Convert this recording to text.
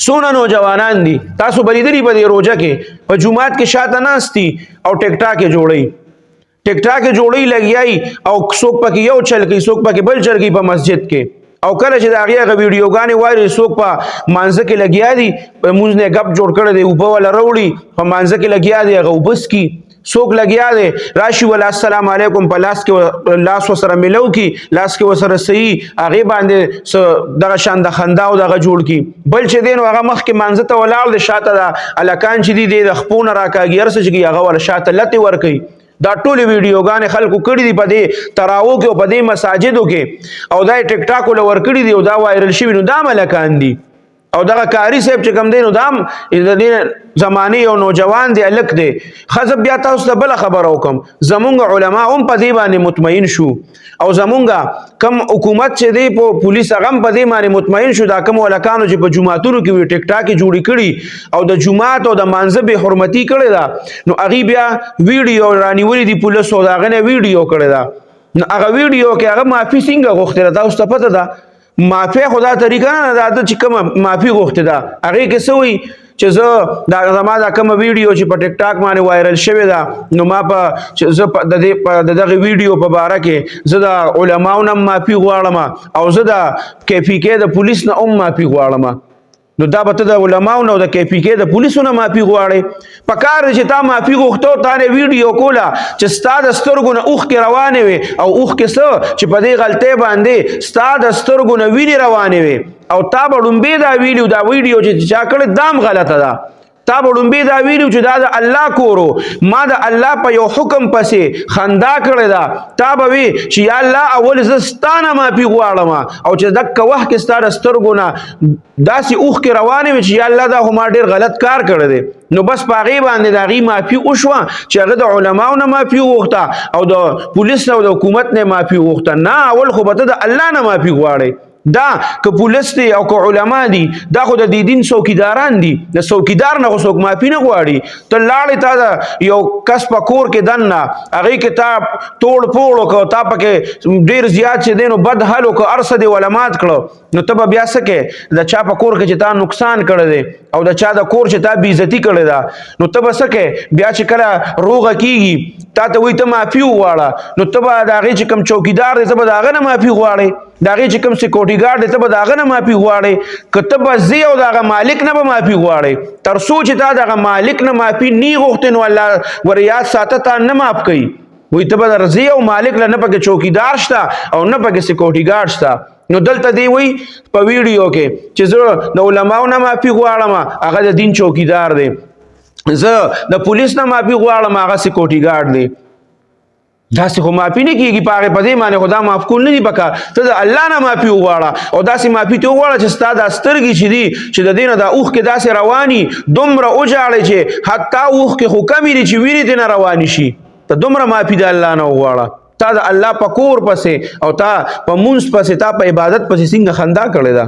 سونه نوجوانان دي، تاسو بلیدلی په دې روزه کې په جمعات کې شاته ناشتي او ټیک ټاک جوړي، ټیک ټاک جوړي لګیای، او څوک پکې یو چل کوي، څوک پکې بل چل کوي په مسجد کې. او کله چې د هغې هغه ویډیوګانې وایي، څوک په مانځه کې لګیا دي، په مونځ نه ګپ جوړ کړی دی، اوبه وله راوړي، په مانځه کې لګیا دی، هغه اوبه څکي. څوک لګیا دی، راشي ولا السلام علیکم، په لاس کې لاس وسره ملو کی، لاس کې وسره صحیح هغه باندې دغه شان د خندا او دغه جوړ کی. بل چې دین هغه مخ کې مانځه ته ولاړ دی، شاته دا الکان چې دی د خپونه راکاږي، هر څه چې هغه ول شاته لتې ور کوي. دا ټول ویډیوګانې خلکو کړې دي په دې تراو کې او په دې مساجدو کې، او دا ټیک ټاک ول ور کړی دي او دا وایرل شوی. نو دا ملکان دي. او دغه کاری صاحب چې کوم دی، نو دام د دې زمانه یو نوجوان دی، الک دی. خزب بیا تاسو ته بل خبر وکم، زمونږ علما هم په دې باندې مطمئن شو، او زمونږ کم حکومت چې دی په پولیس هغه په دې باندې مطمئن شو. دا کم ولکانو چې په جماعتونو کې وی ټیک ټاک جوړی کړي او د جماعت او د مانزه به حرمتي کړي دا، نو هغه بیا ویډیو رانیولې دی پولیس او دا غنه ویډیو کړي دا. نو هغه ویډیو کې هغه معافي څنګه غوښتله؟ تاسو ته پته ده، معافی خدا طریقه نه ده چې کومه معافي غوښتې ده. هغې کې څه وایي چې زه دا زما دا کومه ویډیو چې په ټیک ټاک باندې وایرل شوې ده، نو ما په چې زه د دې د دغه ویډیو په باره کې زه د علماو نه معافي غواړم او زه د کې پی کې د پولیس نه هم معافي غواړم. نو دا به ته د علماو نه او د کې پی کې د پولیسو نه معافي غواړې؟ په کار چې تا معافي غوښته، تا نه ویډیو کوله چې ستا د سترګو نه اوښکې روانې وې، او اوښکې څه چې په دې غلطۍ باندې ستا د سترګو نه وینې روانې وې، او تا به ړومبی دا ویلي، دا ویډیو چې چا کړې دام غلطه ده. تا به ړومبی دا ویلي چې دا د الله کورو، ما د الله په یو حکم پسې خندا کړې ده. تا به وی چې یا الله، اول زه ستا نه معافي غواړم، او چې دکه وخت کې ستا د سترګو نه داسې اوښکې روانې وې چې یا الله، دا خو ما ډېر غلط کار کړی دی. نو بس په هغې باندې د هغې معافي وشوه چې هغه د علماو نه معافي وغوښته او د پولیس نه او د حکومت نه معافي وغوښته. نه، اول خو به ته د الله نه معافي غواړې. دا که پولیس دی او که علما دي، دا خو د دې دین څوکیداران دي، د څوکیدار نه خو څوک معافي نه غواړي. ته لاړې، تا د یو کس په کور کې دننه هغې کې تا توړ پوړ وکړ، تا پکې ډېر زیات چې دی نو بد حل وکړ، هر څه دې وله مات کړو، نو ته به بیا څه کوې؟ د چا په کور کې چې تا نقصان کړی دی او د چا د کور چې تا بېعزتي کړې ده، نو ته به څه کوې بیا چې کله روغه کېږي، تا ته وایي ته معافي وغواړه، نو ته به د هغې چې کوم چوکیدار دی، ته به د هغه نه معافي غواړې؟ د هغې چې کوم سکیورټي ګارډ دی، ته به د هغه نه معافي غواړې؟ که ته به ځې او د هغه مالک نه به معافي غواړې؟ تر څو چې تا د هغه مالک نه معافي نی غوښتې، نو الله ور یاد ساته، تا نه معاف کوي. وایي ته به درځې او مالک له نه پکې چوکیدار شته او نه پکې سکیورټي ګارډ شته. نو دلته دی وایي په ویډیو کې چې زه د علماو نه معافي غواړم، هغه د دین چوکیدار دی، زه د پولیس نه معافي غواړم، هغه سکیورټي ګارډ دی. داسې خو معافي نه کېږي په هغې، په دې معنی خو دا معاف کول نه دي پکار. ته د الله نه معافي وغواړه، او داسې معافي ته وغواړه چې ستا دا سترګې چې دي، چې د دې نه دا اوښکې داسې رواني، دومره وژاړې چې حتی اوښکې خو کمې دي چې وینې ترې نه روانې شي. ته دومره معافي د الله نه وغواړه. تا د الله په کور پسې او تا په مونځ پسې، تا په عبادت پسې څنګه خندا کړې ده؟